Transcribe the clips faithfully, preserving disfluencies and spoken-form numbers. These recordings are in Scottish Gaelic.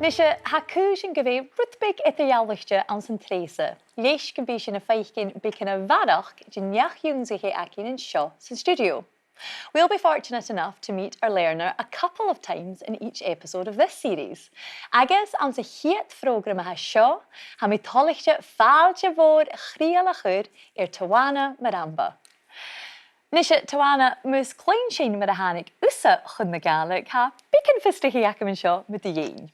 Nise, tha cùisean gu bhith rud beag eadar-dhealaichte anns an t-sreath-sa, leis gum bi sinn a' faicinn beagan a bharrachd den neach-ionnsachaidh againn an seo san stiùidio. We'll be fortunate enough to meet our learner a couple of times in each episode of this series. Agus anns a' chiad phrògram a tha seo, tha mi toilichte fàilte mhòr chridheil a chur air Tawana Maramba. Nise, Tawana, mus cluinn sinn mar a thàinig thusa chun na Gàidhlig, tha beagan fiosrachaidh agam an seo mu do dheidhinn.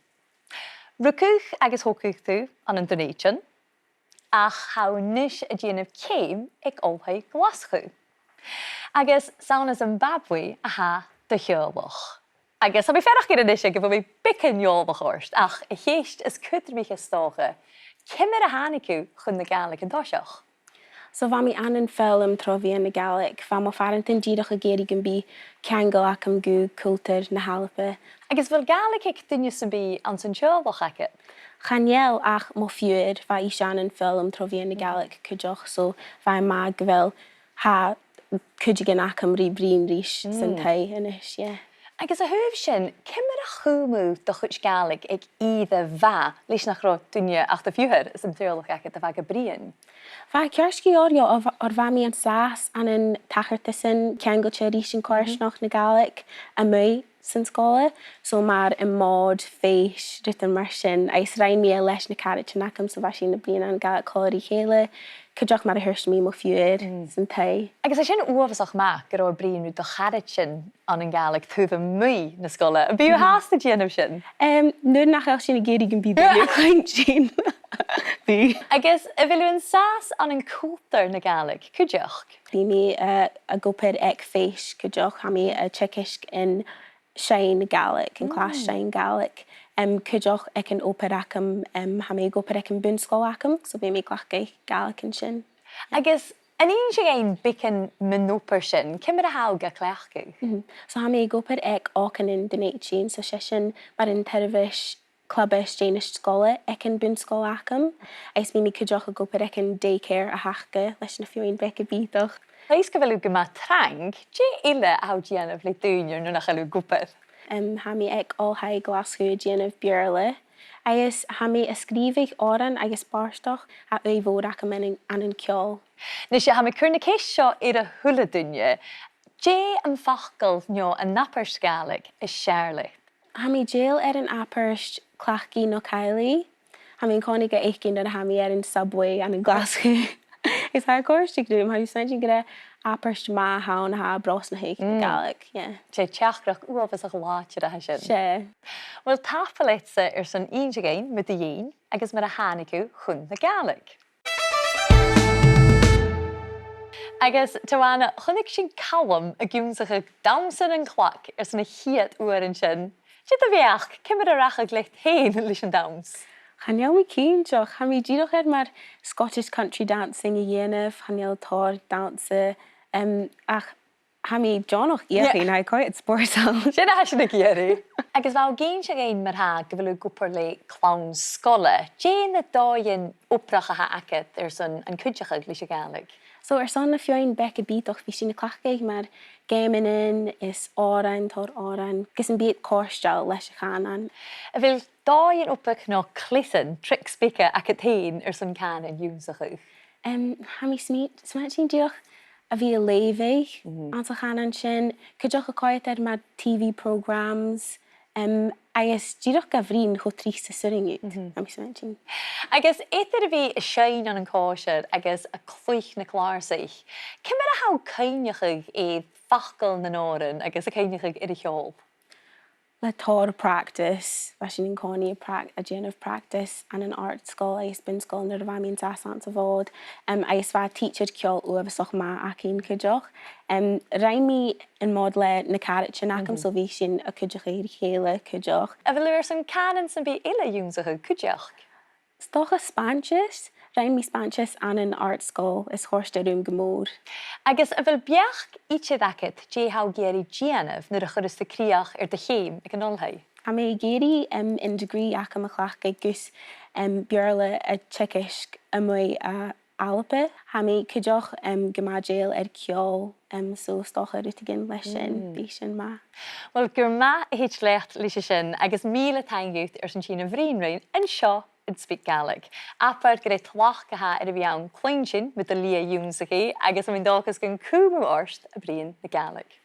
Rugadh agus thogadh tu ann an Dùn Èideann, ach tha thu a-nis a' dèanamh ceum aig Oilthigh Ghlaschu. Agus 's ann à Zimbabwe a tha do theaghlach. Agus tha mi a' faireachdainn a-nise gu bheil mi beagan eòlach ort, ach a' cheist as cudromaiche 's dòcha, ciamar a thàinig thu chun na Gàidhlig an toiseach? So bha mi ann am foghlam tro mheadhan na Gàidhlig, bha mo phàrantan dìreach ag iarraidh gum bi ceangal agam gu cultar na h-Alba. Agus a bheil Gàidhlig aig duine sam bith anns an teaghlach agad? Chan eil, ach mo phiuthar, bha ise ann am foghlam tro mheadhan na Gàidhlig cuideachd, so bha e math gu bheil, tha cuideigin agam ri bruidhinn ris san taigh a-nis, yeah. Agus a thaobh sin, ciamar a chùm thu do chuid Gàidhlig aig ìre mhath, leis nach robh duine ach do phiuthar san teaghlach agad a bha ga bruidhinn? Bha e ceart gu leòr, oir, oir bha mi an sàs ann an tachartasan ceangailte ris a' choimhearsnachd na Gàidhlig a-muigh san sgoil, so mar am Mòd, fèis, rudan mar sin, agus rinn mi e leis na caraidean agam, so bha sinn a' bruidhinn Gàidhlig còmhla ri chèile, cuideachd mar a thuirt mi, mo phiuthar san taigh. Agus tha sin uabhasach math gun robh thu a' bruidhinn ri do charaidean ann an Gàidhlig taobh a-muigh na sgoile. Am bi thu fhathast a' dèanamh sin? Em, nuair nach eil sinn ag iarraidh gum bi duine a' cluinntinn. Bidh. Agus a bheil thu an sàs ann an cultar na Gàidhlig cuideachd? Bidh mi, eh, ag obair aig Fèis cuideachd, tha mi a' teagasg an seinn Gàidhlig, an clas seinn Gàidhlig. Em, cuideachd aig an obair agam, em, tha mi ag obair aig a' bhun-sgoil agam, so bidh mi a' cleachdadh Gàidhlig an sin. Agus an inns thu dhuinn beagan mun obair sin, ciamar a tha thu ga cleachdadh? Mhm. So tha mi ag obair aig Òganan Dhùn Èideann, so 's e sin mar an t-seirbheis clubais dèanamh sgoile aig a' bhun-sgoil agam, agus bidh mi cuideachd ag obair aig an daycare a th' aca leis na feadhainn beaga bìodach. Leis gu bheil thu gu math trang, dè eile a tha thu a' dèanamh le d' ùine nuair nach eil thu ag obair? Em, tha mi aig Oilthigh Ghlaschu a' dèanamh Beurla, agus tha mi a' sgrìobhadh òrain agus bàrdachd, tha ùidh mhòr agam ann an, ann an ceòl. Nise, tha mi a' cur na ceist seo air a h-uile duine. Dè am facal no an abairt Ghàidhlig as fheàrr leat? Tha mi dèidheil air an abairt cleachd i no caill i. Tha mi an-còmhnaidh ga fhaicinn nuair a tha mi air an subway ann an Glaschu. Is tha e a' còrdadh rium, tha mi a' smaointinn gur e abairt math a th' ann a tha a' brosnachadh na Gàidhlig, yeah. 'S e teachdaireachd uabhasach làidir a tha sin. 'S e. Uill, tapadh leatsa airson innse dhuinn mu do dheidhinn agus mar a thàinig thu chun na Gàidhlig. Agus, Tawana, chunnaic sinn Calum ag ionnsachadh Dannsa nan Clag airson a' chiad uair an sin. Dè do bheachd, ciamar a rachadh leat fhèin leis an dannsa? Chan eil mi cinnteach, tha mi dìreach air mar Scottish country dancing a dhèanamh, chan eil tòrr dannsa, em, ach tha mi deònach fheuchainn, tha e quite spòrsail. Sin a tha sinn ag iarraidh. Agus bha thu ag innse dhuinn mar-thà gu bheil thu ag obair le clann sgoile. Dè na dòighean obrach a th' agad airson an cuideachadh leis a' Ghàidhlig? So airson na feadhainn beaga bìodach, bidh sinn a' cleachdadh mar geamannan is òrain, tòrr òrain, gus am bi iad cofhurtail leis a' chànan. A bheil dòighean obrach no cleasan, tricks beaga agad fhèin airson cànan ionnsachadh? Em, tha mi a' smai-, smaointinn dìreach a bhith a' leughadh anns a' chànan sin, cuideachd a' coimhead air mar TV programmes, em, agus dìreach ga bruidhinn cho tric 's as urrainn dhut, tha mi a' smaointinn. Agus eadar a bhith a' seinn ann an còisir agus a' cluich na clàrsach, ciamar a tha thu a' cuimhneachadh air facal nan òran agus a' cuimhneachadh air a' cheòl? Le tòrr practice, bha sinn an-còmhnaidh a' prac-, a' dèanamh practice ann an àrd-sgoil agus bun-sgoil nuair a bha mi an sàs anns a' Mhòd, em, agus bha teacher ceòl uabhasach math againn cuideachd. Em, rinn mi am Mòd le na caraidean agam, so bha sinn a' cuideachadh ri chèile cuideachd. A bheil thu airson cànan sam bith eile ionnsachadh cuideachd? 'S dòcha Spàinntis, rinn mi Spàinntis ann an àrd-sgoil, is chòrd e rium gu mòr. Agus a bheil beachd idir agad dè tha thu ag iarraidh dèanamh nuair a chuireas tu crìoch air do cheum aig an oilthigh? Tha mi ag iarraidh, em, an degree agam a chleachdadh gus, em, Beurla a theagasg a-muigh à Alba. Tha mi cuideachd, em, gu math dèidheil air ceòl, em, so 's dòcha rudeigin leis sin, bidh sin math. Uill, gur math a thèid leat leis a sin, agus mìle taing dhut airson tighinn a bhruidhinn rinn an seo air SpeakGaelic. Abair gur e tlachd a tha air a bhith ann cluinntinn mu do shlighe ionnsachaidh, agus tha mi an dòchas gun cùm thu ort a' bruidhinn na Gàidhlig.